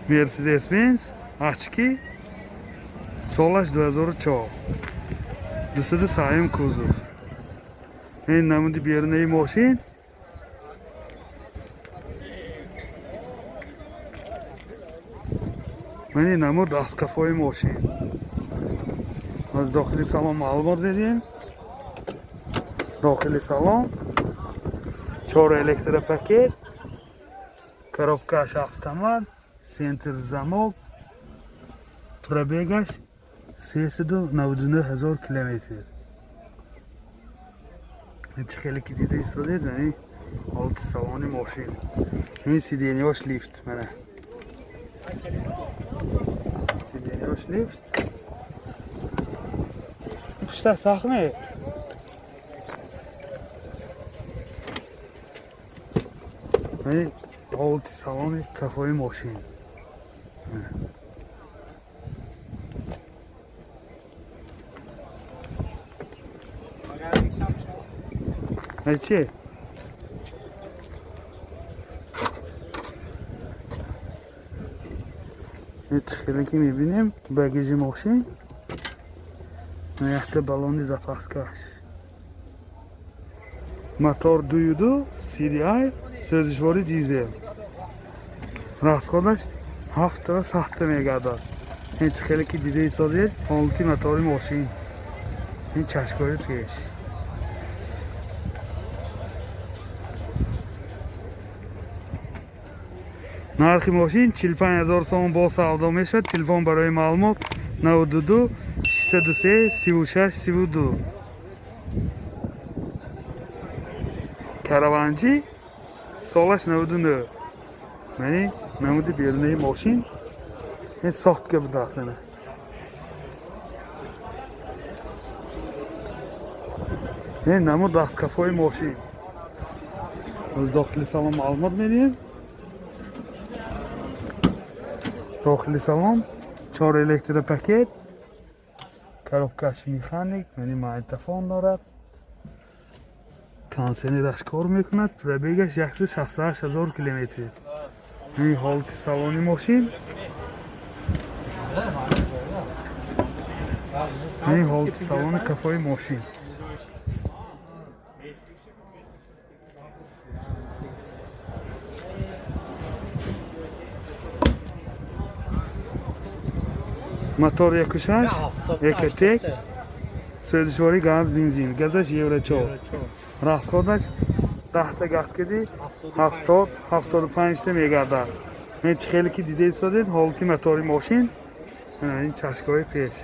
Мерседес-Бенз очки, солаш 2004, 203 кузов. Ин намуди берунаи мошин. Мани намуд аз қафои мошин. Аз дохили салон маълумот медиҳем. Дохили салон чор электропакет, коробкаш автомат, центр замок, пробегаш 399 ҳазор километр. Чӣ хеле ки дида истодед, ани ҳолати салони мошин. Ин сиденьяш лифт, мана. Сиденьяш лифт. Пушта сахме. Ани ҳолати салони кафои мошин. Чи? Хеле ки мебинем, багажи мошин, якта баллони запаскаш. Мотор 2.2 CDI, сӯзишвори дизел. Расходаш ҳафта сахта мегардад. Ин чӣ хеле ки дида истодед, ҳолати мотори мошин. Ин чашкои туеш. Нархи мошин 45 ҳазор сомон, бо савдо мешавад. Телефон барои маълумот 92 603 36 32. Караванҷӣ, солаш 99. Мани намуди берунаи мошин. Ин сохтка будааст, мана. Ин намуд аз қафои мошин. Аз дохили салон маълумот медиҳем. Дохили салон чор электропакет, коробкаш механик, яъне магнитофон дорад, кондиционераш кор мекунад, пробегаш 168 ҳазор километр. Ин ҳолати салони мошин. Ин ҳолати салони қафои мошин. Мотор 1.6 Ecotec, сӯзишворӣ газ бензин, газаш евро 4, расходаш 10-та газ кардӣ, 70 75-та мегардад. Ин чӣ хеле ки дида истодед, ҳолати мотори мошин. Ин чашкаҳои пеш.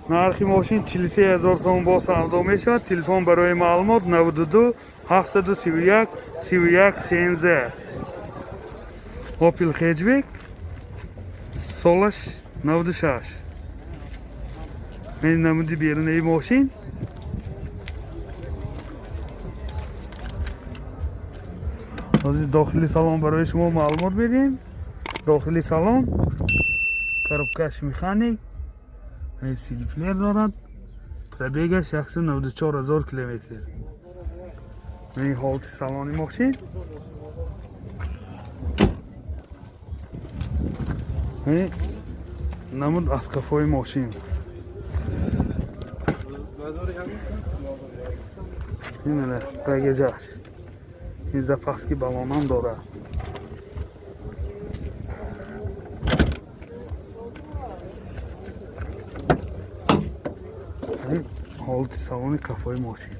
Нархи мошин 43 ҳазор сомон, бо савдо мешавад. Телефон барои маълумот 92 731 31 13. Opel Hatchback, солаш 96. Ин намуди берунаи мошин. Ҳозир дохили салон барои шумо маълумот медиҳем. Дохили салон коробкаш механик, CD плеер дорад, пробегаш 194 ҳазор километр. Ин ҳолати салони мошин. Намуд аз қафои мошин. Ин багажаш. Ин запаски баллонам дорад. Ҳолати салони қафои мошин.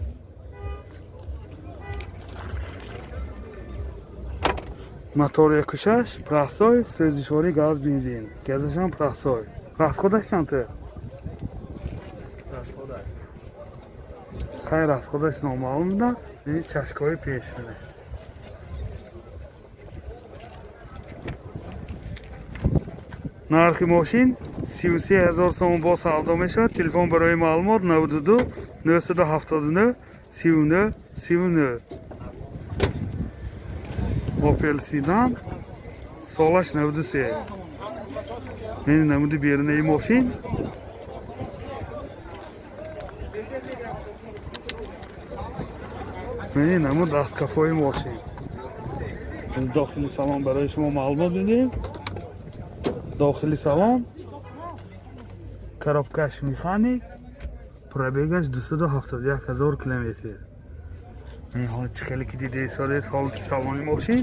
Мотор 1.6 простой, сӯзишворӣ газ бензин, газашам простой. Расходаш чанд? Расходаш. Хай, расходаш номаълум будааст. Ин чашкаҳои пеш. Нархи мошин 33 ҳазор сомон, бо савдо мешавад. Телефон барои маълумот 92 979 39 39. Opel Sedan, солаш 93. Ин намуди берунаи мошин. Ин намуд аз қафои мошин. Дохили салон барои шумо маълумот медиҳем. Дохили салон коробкаш механик, пробегаш 271 ҳазор километр. Ин ҳол чӣ хеле ки дида истодед ҳолати салони мошин.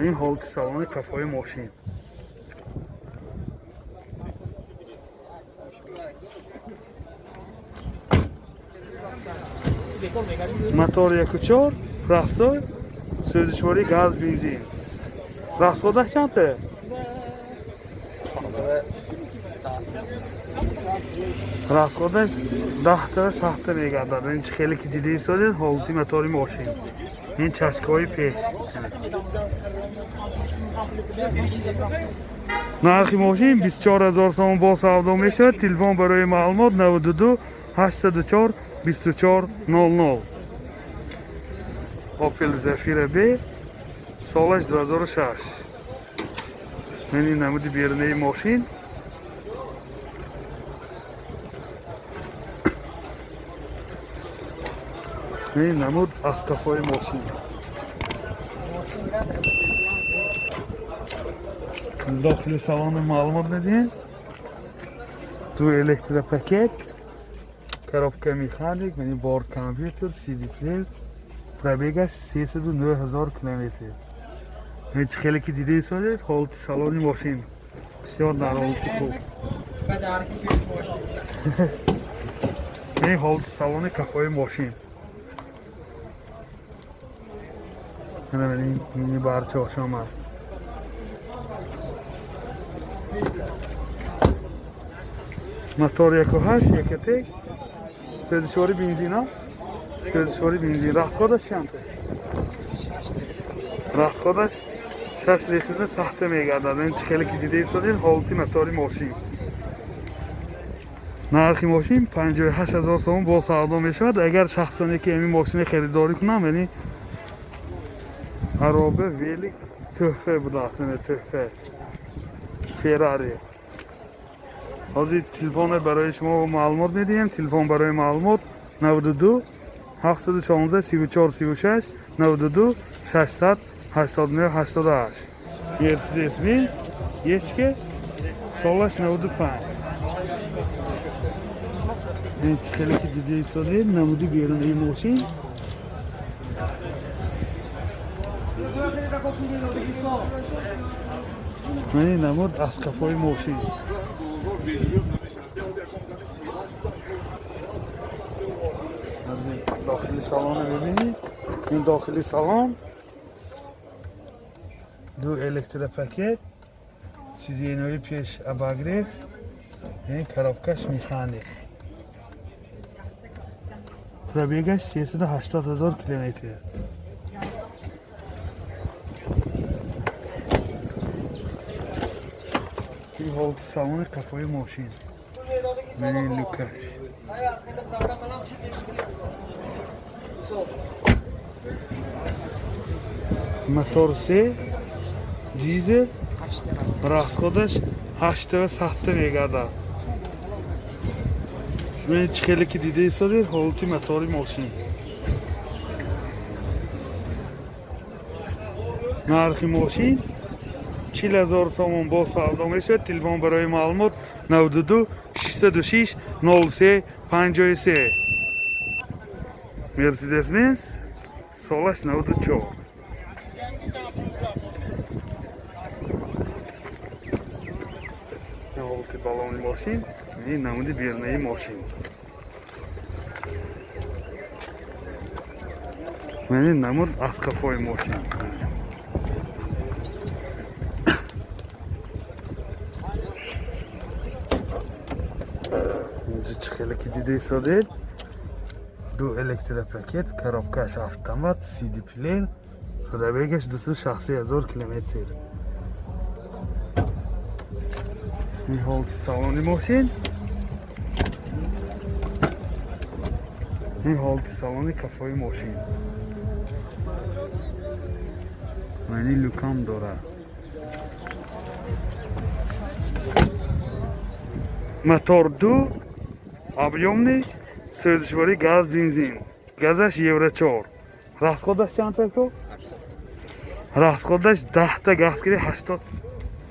Ин ҳолати салони қафои мошин. Мотор 1.4, простой, сӯзишворӣ газ, бензин. Расходаш чанд? Расходаш 10 та сахта мегардад. Ин чӣ хеле ки дида истодед ҳолати мотори мошин. Ин чашкаҳои пеш. Нархи мошин 24 ҳазор сомон бо савдо мешавад. Телефон барои маълумот 92 804 24 00. Opel Zafira B солаш 2006. Ин намуди берунаи мошин. Ин намуд аз қафои мошин. Дохили салони маълумот медиҳем. Ду электропакет, коробка механик, яъне бор компютер, CD плеер, пробегаш 309 ҳазор километр. Ҳеҷ хеле ки дида истодед ҳолати салони мошин бисёр дар ҳолати хуб. Ин ҳолати салони қафои мошин. Ин мини барчош омад. Мотор 1.8, 1.1, сӯзишворӣ бензина, сӯзишворӣ бензин. Расходаш чанд? Расходаш 6 литрда сахта мегардад. Ин чӣ хеле ки дида истодед ҳолати мотори мошин. Нархи мошин 58 ҳазор сомон бо савдо мешавад. Агар шахсоне ки ҳамин мошине харидорӣ кунанд, яъне ароба, велик тӯҳфа будааст, яъне тӯҳфа. Феррари. Ҳозир телефоне барои шумо маълумот медиҳем. Телефон барои маълумот 92 716 34 36, 92 600 89 88. Mercedes Benz ечка солаш 95. Ин хеле ки дида истодед намуди берунаи мошин. Ин намуд аз қафои мошин. Дохили салона бибинед. Ин дохили салон ду электропакет, сиденьои пеш обогрев, ин коробкаш механик. Пробегаш 380 ҳазор километр. Ин ҳолати салони қафои мошин. Ин люкаш. Мотор 3, дизел, расходаш 8 сахта мегардад. Ин чӣ хеле ки дида истодед ҳолати мотори мошин. Нархи мошин 40 ҳазор сомон бо савдо мешавад. Телефон барои маълумот 92 606 03 53. Mercedes Benz солаш 94. Ҳолати балони мошин, ин намуди берунаи мошин. Ин намуд аз қафои мошин. Инҷо чӣ хеле ки дида истодед ду электропакет, коробкаш автомат, CD плеер, пробегаш 260 ҳазор километр. Ин ҳолати салони мошин. Ин ҳолати салони қафои мошин. Ин люкам дорад. Мотор 2, объемный, сӯзишворӣ газ, бензин. Газаш Евро 4. Расходаш чанд ко? Расходаш 10-та газ киди, 80.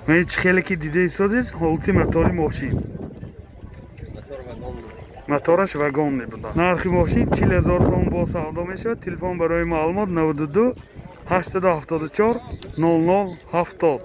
Ман чӣ хеле ки дида истодед, ҳолати мотори мошин. Мотораш вагонный буда. Нархи мошин 40 000 сом, бо савдо мешавад. Телефон барои маълумот: 92 874 00 70.